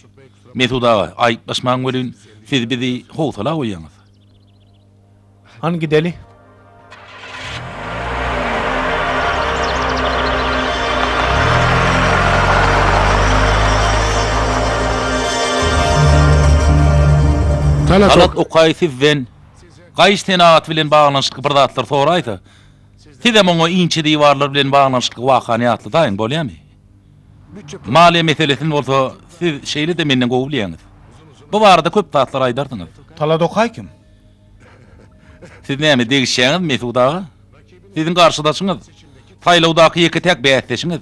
B: Mesut aga, aýyplaşmaň welin, siz bizi howsala goýýaňyz.
C: Hany gideli.
B: Talat Okaý sizden Gaýyş senagaty bilen baglanyşykly bir zatlar soraýsa, sizem oňa inçe diwarlar bilen baglanyşykly wakany ýatladaýyň, bolýamy? Maliýe meselesini bolsa siz şeýle-de menden gowy bilýäňiz. Bu barada köp zatlar aýdarsyňyz.
C: Talat Okay kim?
B: Siz näme, degişýäňizmi, Mesut aga? Siziň garşydaşyňyz. Saýlawdaky ýeke-täk bäsdeşiňiz.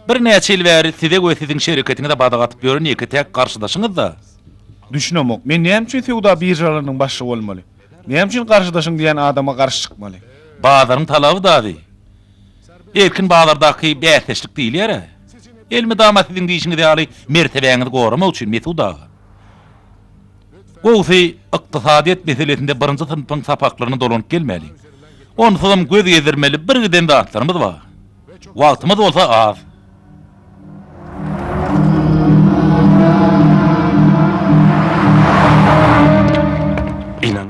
B: Birnäçe ýyl bäri size we siziň şereketiňize badak atyp ýören ýeke-täk garşydaşyňyz-da.
C: Düşünemok, men näme üçin söwda biržalarynyň başlygy bolmaly? Näme üçin garşydaşyň diýen adama garşy çykmaly?
B: Bazaryň talaby dazy. Erkin bazardaky bäsdeşlik diýilýär-ä. Elmydama siziň diýşiňiz ýaly mertebäňizi goramak üçin, Mesut aga. Gowusy, ykdysadyýet meselesinde birinji synpyň sapaklaryna dolanyp gelmäliň. Onsuzam göz gezdirmeli birgiden zatlarymyz bar. Wagtymyz bolsa az.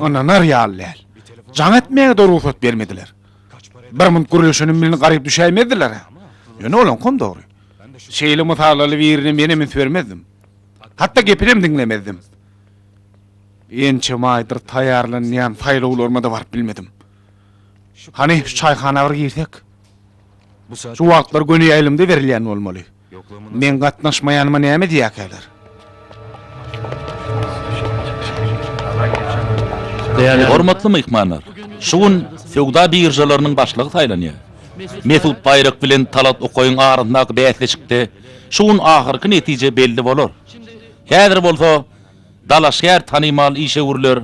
C: Ynanar ýaly däl. Jaň etmäge-de rugsat bermediler. Bir munt gürleşenim bilen garyp düşäýmezdiler-ä. Ýöne olaňkam dogry. Şeýle mysalaly birine menem üns bermezdim. Hatda gepinem diňlemezdim. Ençeme aýdyr taýýarlanýan saýlawlaryma-da baryp bilmedim. Hany, şu çaýhana bir girsek. Şu wagtlar göni ýaýlymda berilýän bolmaly. Meň gatnaşmaýanyma näme diýýärkäler?
B: Hormatly myhmanlar, şu gün söwda biržalarynyň başlygy saýlanýar. Mesut Baýrak bilen Talat Okaýyň arasyndaky bäsleşikde şu gün ahyrky netije belli bolar. Häzir bolsa dalaşgär tanymal işewürler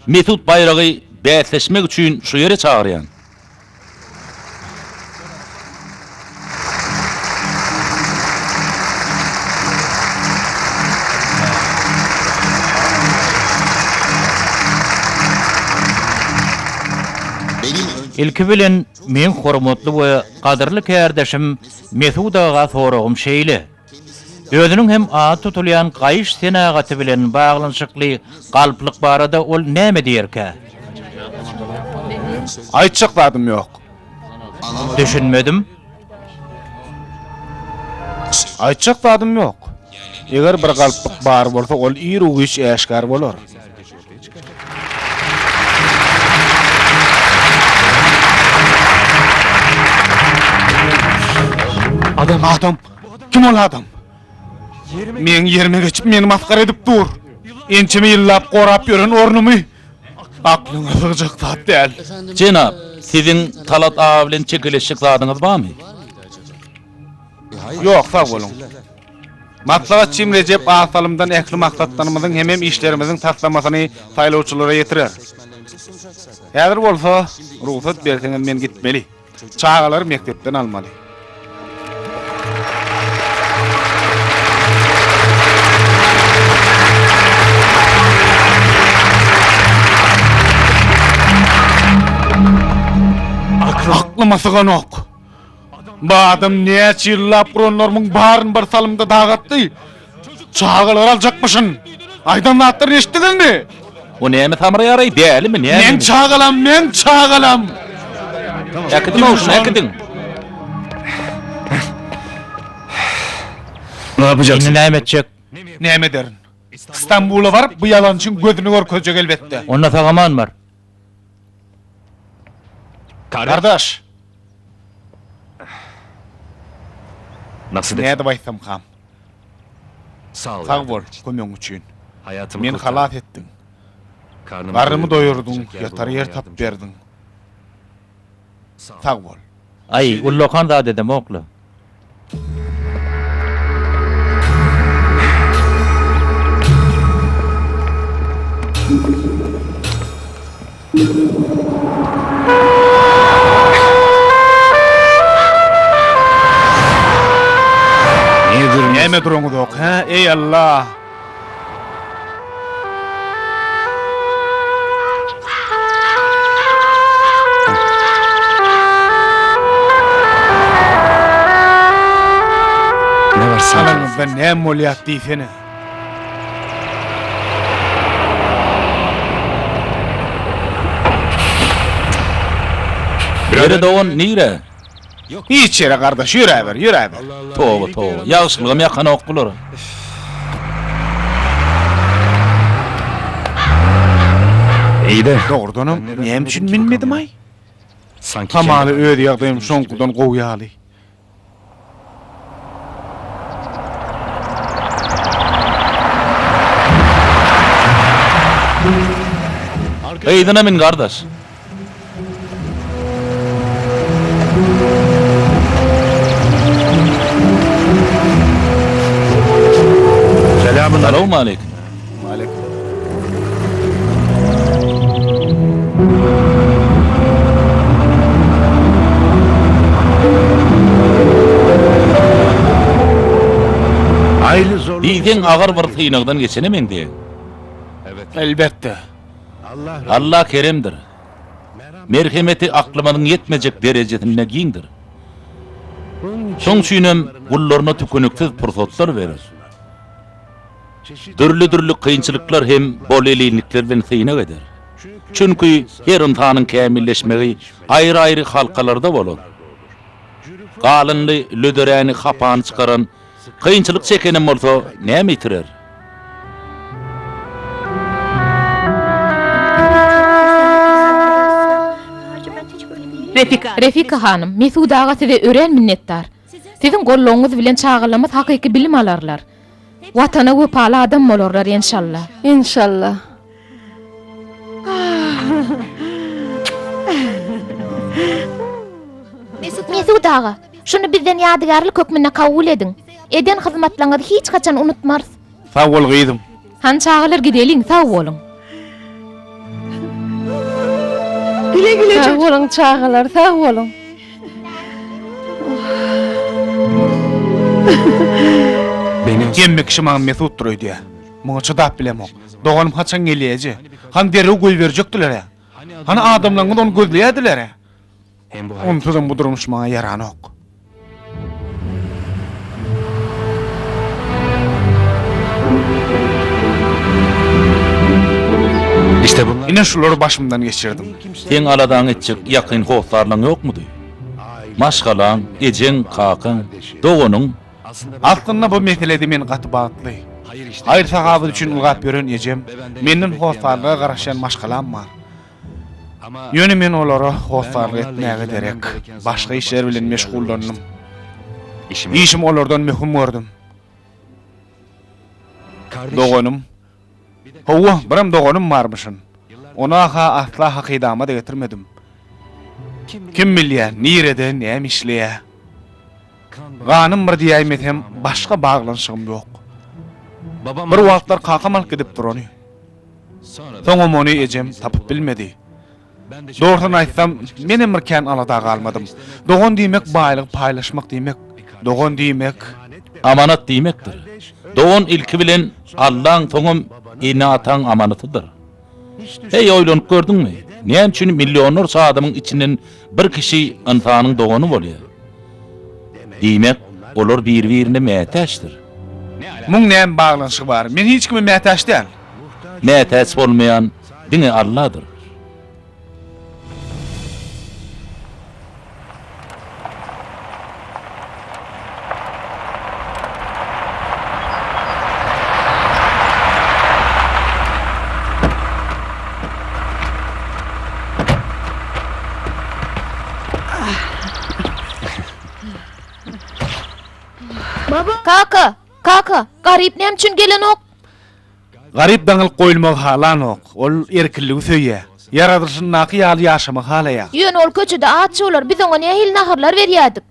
B: Mesut Baýragy bäsleşmek üçin şu ýere çagyrýan.
A: Ilki bilen. Meň hormatly we gadyrly kärdeşim Mesut aga soragym şeýle. Özüniň hem ady tutulýan gaýyş senagaty bilen baglanyşykly galplyk barada ol näme diýerkä?
C: Aýtjak zadym ýok.
A: Düşünmedim.
C: Aýtjak zadym ýok. Eger bir galplyk bar bolsa, ol iru-giç äşgär bolar. Adam, adam. Kim ol adam? Meň ýerime geçip meni masgara edip dur. Ençeme ýyllap gorap ýören ornumy aklyňa sygjak zat däl.
B: Jenap, siziň Talat aga bilen çekeleşjek zadyňyz barmy?
C: Ýok, sag boluň. Maslahatçym Rejep az salymdan ähli maksatlarymyzyň hemem işlerimiziň taslamasyny saýlawçylara ýetirer. Häzir bolsa, rugsat berseňiz men gitmeli. Çagalary mekdepden almaly. Aklyma syganok. Bu adam näçe ýyllap guranlarymyň baryny bir salymda dagatdy. Çagalary aljakmyşyn. Aýdan zatlaryny eşitdiňizmi?
B: O näme samraýar-aý, dälimi, nämemi?
C: Meň çagalam, meň çagalam!
B: Äkidiň-ow şuny, äkidiň!
A: Indi näme etjek?
C: Näme ederin? Stambula baryp, bu ýalançyň gözüni görkezjek elbetde.
A: Onda sag-aman bar.
C: Gardaş! Nädip aýtsamkam? Sag bol, kömegiň üçin. Meni halas etdiň. Garnymy doýurdyň, ýatar ýer tapyp berdiň. Sag bol.
A: Aý, ullakan zat edemok-la.
C: Näme duraňyzok, hä? Eý, Alla! Alaňyzda näme bolýar diýsene.
B: Ýöre dogan, nirä?
C: Hiç ýere gardaş, ýöräber, ýöräber.
B: Toba, toba. Ýagşylygam ýakanok bulara.
C: Dogrudanam, näme üçin münmedim-aý? Hamala öz ýagdaýym şoňkudan gowy ýaly.
B: Yzyna min gardaş. Salowmaleýkim.
C: Waleýkim.
B: Diýseň agyr bir synagdan geçene meňzeýäň.
C: Elbetde.
B: Allah keremdir. Merhemeti aklymyzyň ýetmejek derejesinde giňdir. Şoň üçinem gullaryna tükeniksiz pursatlar berer. Dürli-dürli kynçylyklar hem bol-elinlikler bilen synag eder. Çünki her ynsanyň kämilleşmegi aýry-aýry halkalarda bolar. Galyndy, löderäni, hapany çykaran, kynçylyk çekenem bolsa näme ýitirer?
E: Refika hanym, Mesut aga size örän minnetdar. Siziň goldawyňyz bilen çagalarymyz hakyky bilim alarlar. Watana wepaly adam bolarlar enşalla.
H: Enşalla.
F: Mesut aga, şuny bizden ýadygärlik hökmünde kabul ediň. Eden hyzmatlaryňyzy hiç haçan unutmarys.
C: Sag bol gyzym.
E: Hany çagalar gideliň, sag boluň.
H: Sag boluň çagalar, sag boluň.
C: Hemme kişi maňa Mesutdyr öýdýär. Muňa çydap bilemok. Doganym haçan gelýä eje? Hany derrew goýberjekdiler-ä. Hany adamlaryňyz ony gözleýärdiler-ä. Onsuzam bu durmuş maňa ýaranok. Ine şulary başymdan geçirdim.
B: Seň aladaňy etjek ýakyn hossarlaň ýokmudy? Maşgalaň, ejeň, kakaň, doganyň?
C: Aslynda bu meselede men gaty bagtly. Haýyr-sahawat üçin ylgap ýören ejem, menden hossarlyga garaşýan maşgalam bar. Ýöne men olara hossarlyk etmäge derek, başga işler bilen meşgullandym. Işimi olardan möhüm gördüm. Doganym. Hawa, birem doganym barmyşyn. Ony-ha asla hakydama-da getirmedim. Kim bilýär, nirede, näme işleýär? Ganym bir diýäýmesem, başga baglanyşygym ýok. Bir wagtlar kakam alyp gidipdir ony. Soňam ony ejem tapyp bilmedi. Dogrusyny aýtsam, menem bir kän alada galmadym. Dogan diýmek baýlygy paýlaşmak diýmek. Dogan diýmek.
B: Amanat diýmekdir. Dogan ilki bilen Allaň soňam ene-ataň amanatydyr. Heý oýlanyp gördüňmi? Näme üçin millionlarça adamyň içinden bir kişi ynsanyň dogany bolýar? Diýmek, olar biri-birine mätäçdir.
C: Muň näme baglanyşygy bar? Men hiç kime mätäç däl.
B: Mätäç bolmaýan diňe Alladyr.
F: Kaka, kaka, Garyp näme üçin gelenok?
C: Garyp daňylyp goýulmagy halanok. Ol erkinligi söýýär. Ýaradylyşyndaky ýaly ýaşamagy halaýar.
F: Ýöne ol köçede aç bolar, biz oňa nähili naharlar berýärdik.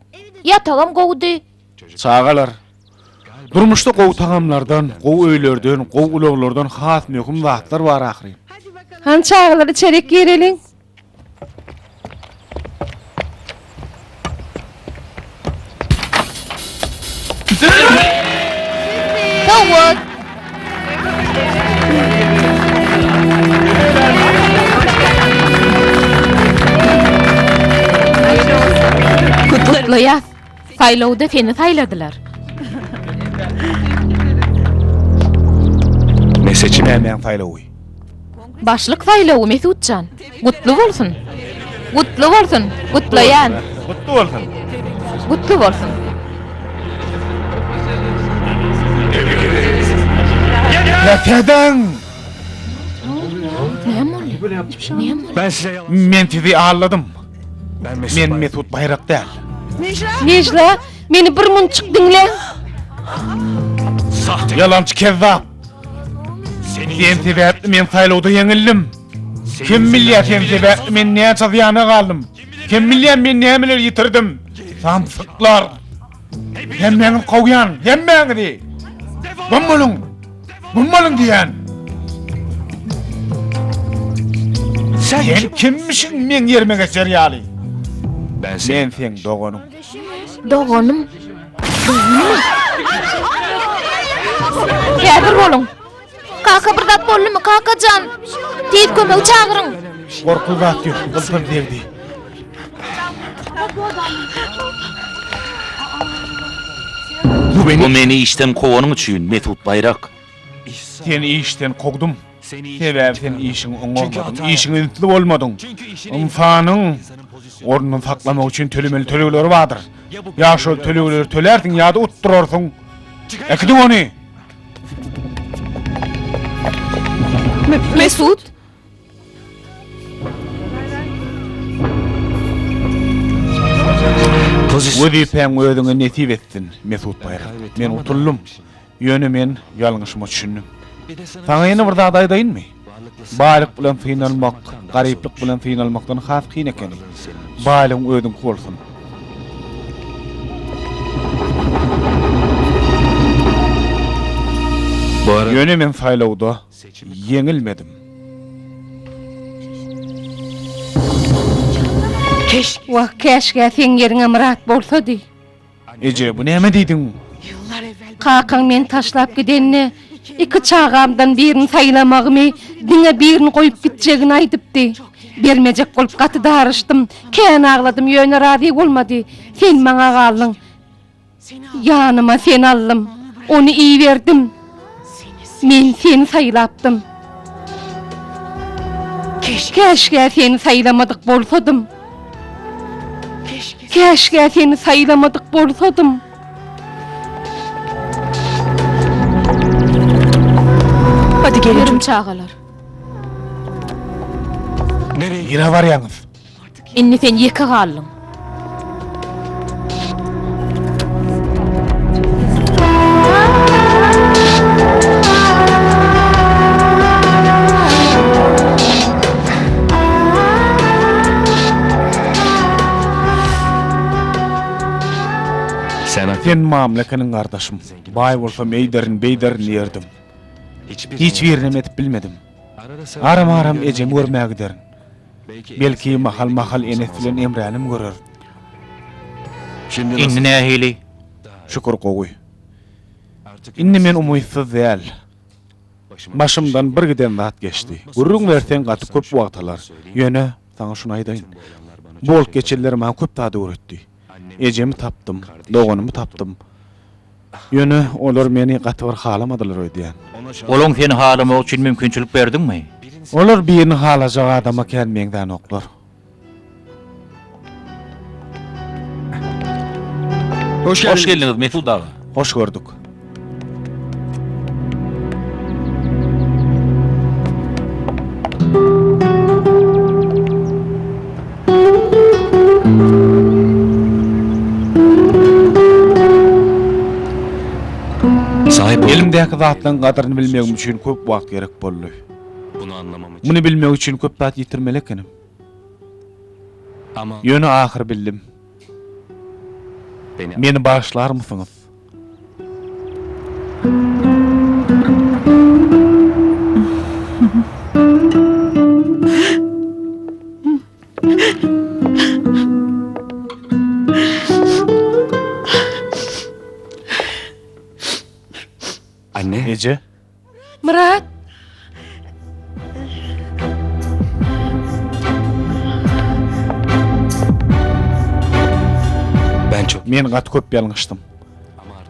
F: Ýatagam gowudy.
C: Çagalar, durmuşda gowy tagamlardan, gowy öýlerden, gowy ulaglardan has möhüm zatlar bar ahyryn.
H: Hany çagalar içerik gireliň.
F: Sowgat.
E: Gutlaýas. Saýlawda seni saýladylar.
C: Ne seçim nämäň saýlawy?
E: Başlyk saýlawy Mesutjan. Gutly bolsun. Gutly bolsun. Gutlaýan.
C: Gutly bolsun.
E: Gutly bolsun.
C: Lätädäň!
E: Näme boldy? Näme boldy?
C: Men sizi aldadym. Men Mesut Baýrak däl.
H: Nejla, meni bir munçuk diňle.
C: Ýalançy kezzap. Sen sebäpli men saýlawda ýeňildim. Kim bilýär sen sebäpli men näçe zyýana galdym. Kim bilýär men nämeleri ýitirdim. Samsyklar. Hemmäňizi kowýan, hemmäňizi. Güm boluň. Güm boluň diýýän. Sen kimmişiň meň ýerime geçer ýaly? Men seň doganyň.
F: Doganym. Doganymy?
E: Häzir boluň.
F: Kaka bir zat boldumy? Kaka jan. Tiz kömegi çagyryň.
C: Gorkuly zat ýok, gyltyr degdi.
B: Bu meni işden kowanyň üçin Mesut Baýrak.
C: Seni işden kowdum. Sebäbi sen işiňi oňarmadyň, işiňe ünsli bolmadyň. Ynsanyň ornuny saklamak üçin tölemeli tölegleri bardyr. Ýa şol tölegleri tölärsiň ýa-da utdurarsyň. Äkidiň ony!
E: Mesut!
C: Wezipäň özüňe nesip etsin, Mesut Baýrak. Men utuldym. Ýöne men ýalňyşyma düşündim. Saňa ýene bir zat aýdaýynmy? Baýlyk bilen synalmak, garyplyk bilen synalmakdan has kyn ekeni. Baýlygyň özüňki bolsun. Ýöne men saýlawda ýeňilmedim.
H: Wah, käşgä seň ýeriňe Myrat bolsady.
C: Eje, bu näme diýdiň?
H: Kakaň meni taşlap gidende, iki çagamdan birini saýlamagymy. Diňe birini goýup gitjegini aýdypdy. Bermejek bolup gaty daryşdym. Kän agladym, ýöne razy bolmady. Sen maňa galdyň. Ýanyma seni aldym. Ony iberdim. Men seni saýlapdym. Käşgä seni saýlamadyk bolsadym. Käşgä seni saýlamadyk bolsadym.
E: Ýörüň çagalar.
C: Nirä barýaňyz?
E: Indi sen ýeke galdyň.
C: Sen mamla ekeniň gardaşym. Baý bolsam eýderin, beýderin diýerdim. Hiç birinem edip bilmedim. Aram-aram ejemi görmäge giderin. Belki mahal-mahal Enes bilen Emränem görerin.
A: Indi nähili?
C: Şükür gowy. Indi men umytsyz däl. Başymdan bir giden zat geçdi. Gürrüň berseň gaty köp wagt alar. Ýöne, saňa şuny aýdaýyn. Bu bolup geçenler maňa köp zat öwretdi. Ejemi tapdym, doganymy tapdym. Ýöne olar meni gaty bir halamadylar öýdýän.
A: Olaň seni halamagy üçin mümkinçilik berdiňmi?
C: Olar birini halajak adama kän meňzänoklar.
B: Hoş geldiňiz, Mesut aga.
C: Hoş gördük. Elimdäki zatlaryň gadyryny bilmegim üçin köp wagt gerek boldy. Muny bilmek üçin köp zat ýitirmeli ekenim. Ýöne ahyr bildim. Meni bagyşlarmysyňyz? Eje.
H: Myrat.
C: Men gaty köp ýalňyşdym.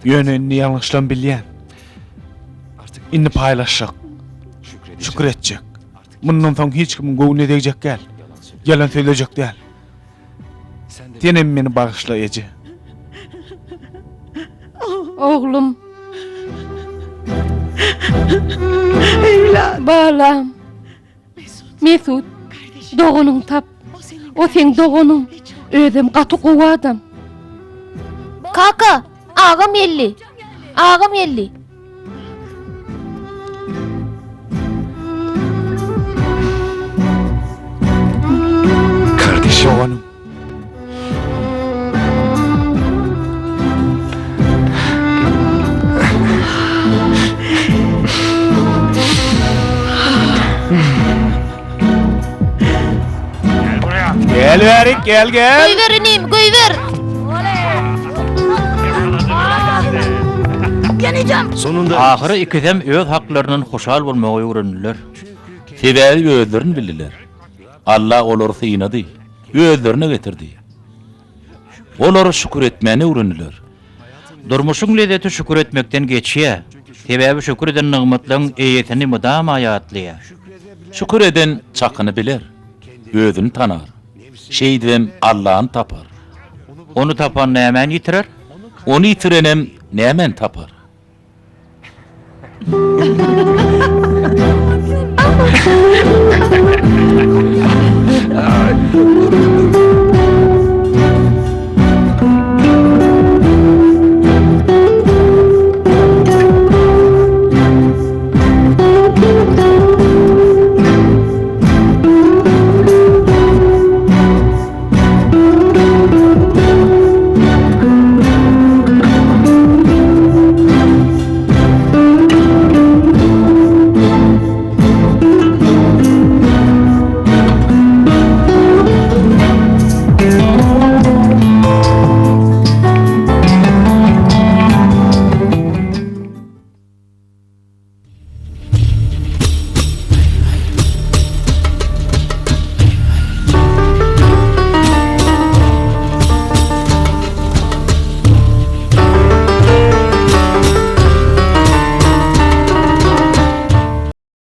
C: Ýöne indi ýalňyşlam bilýän. Indi paýlaşjak. Şükür etjek. Mundan soň hiç kimiň göwnüne degjek däl. Ýalan sözlejek däl. Senem meni bagyşla eje.
H: Oglum. Balam. Mesut, doganyňy tap. O seň doganyň. Özem gaty gowy adam.
F: Kaka, agam geldi. Agam geldi.
C: Doganym. Gel bärik, gel, gel.
F: Goýber inim, goýber.
A: Ahyry ikisem öz haklaryndan hoşal bolmagy öwrendiler.
B: Sebäbi özlerini bildiler. Allah olary synady, özlerine getirdi. Olar şükür etmäni öwrendiler.
A: Durmuşyň lezzeti şükür etmekden geçýär. Sebäbi şükür eden nygmatlaryň eýesini mydama ýatlaýar.
B: Şükür eden çakyny biler, özüni tanar. Şeýdibem Allany tapar.
A: Ony tapan nämäni ýitirer?
B: Ony ýitirenem nämäni tapar?